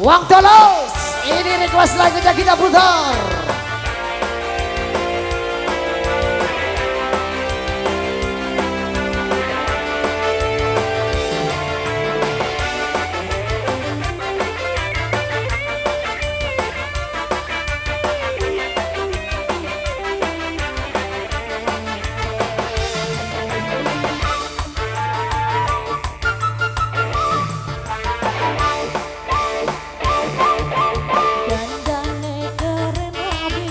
Wong Tulus. Ini request lagunya kita putar. Dandane keren abi,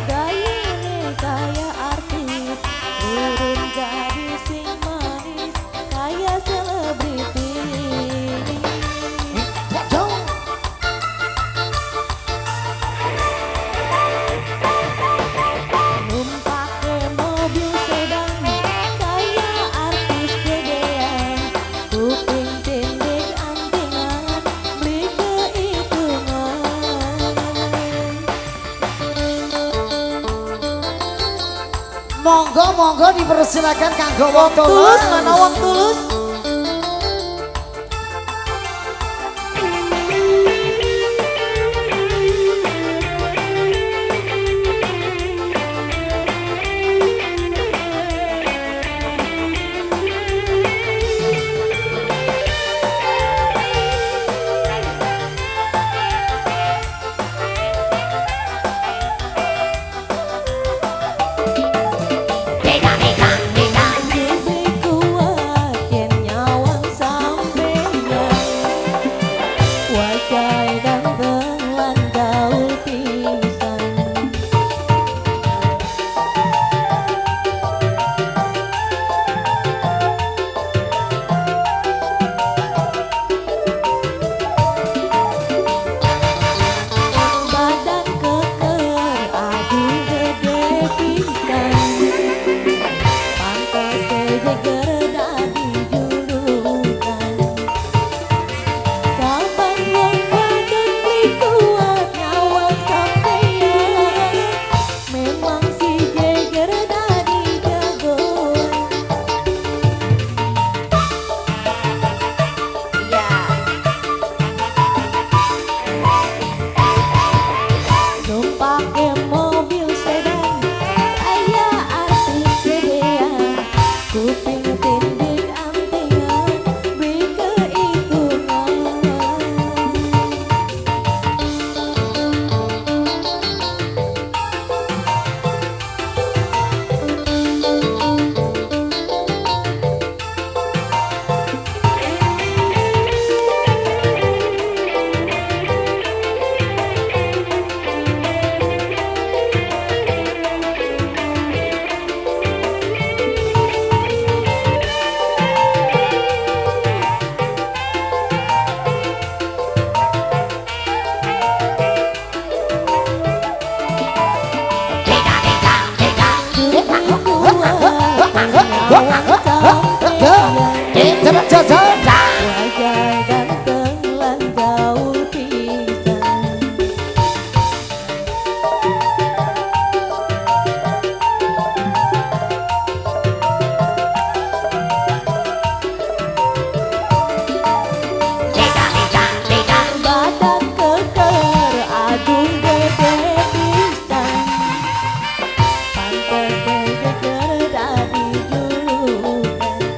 gayane kaya artis, urun gadis sing manis kaya selebriti. Jauh. Numpake mobil sedan kaya artis gedean, kuping tindik antingan beli kehitungan. Monggo monggo dipersilakan kanggo Wong Tulus Tulus. Mana Wong Tulus? Lebih kuat yen nyawang sampeyan, wajah ganteng lan gaul pisan. Badan keker aduh gede pisan, pantes jeger dadi julukan. Saban wong wadon beli kuat nyawang sampeyan, memang si jeger dadi jagoan. Iya. Numpake mobil sedan kaya artis gedean, kuping tindik antingan beli kehitungan. Lebih kuat nyawang sampeyan, wajah ganteng lan gaul pisan. Badan keker aduh gede pisan, pantes jeger dadi julukan.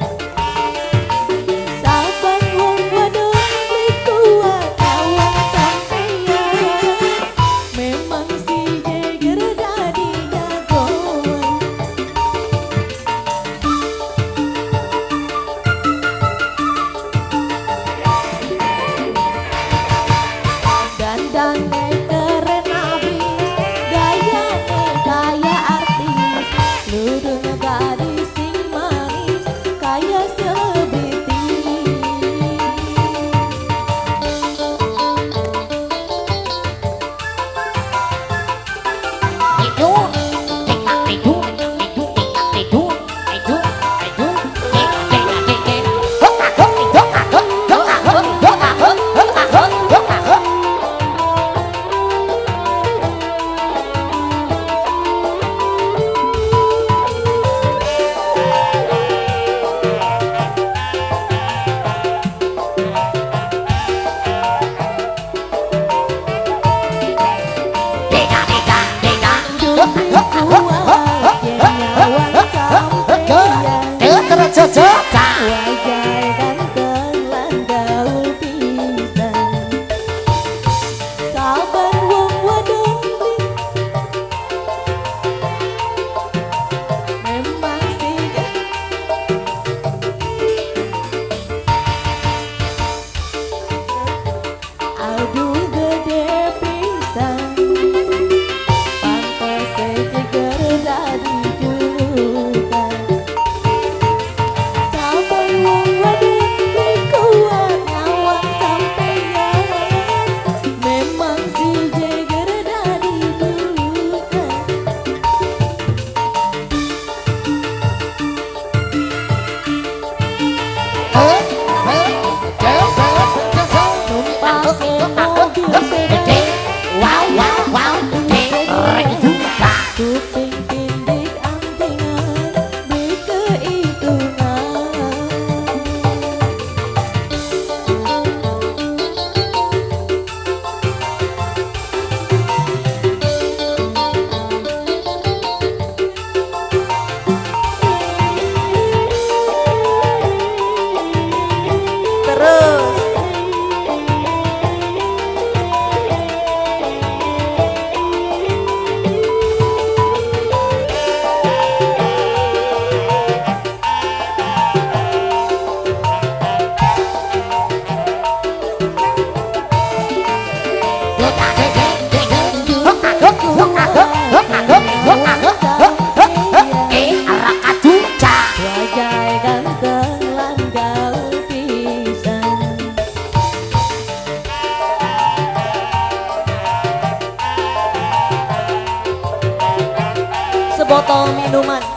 Sebotol minuman.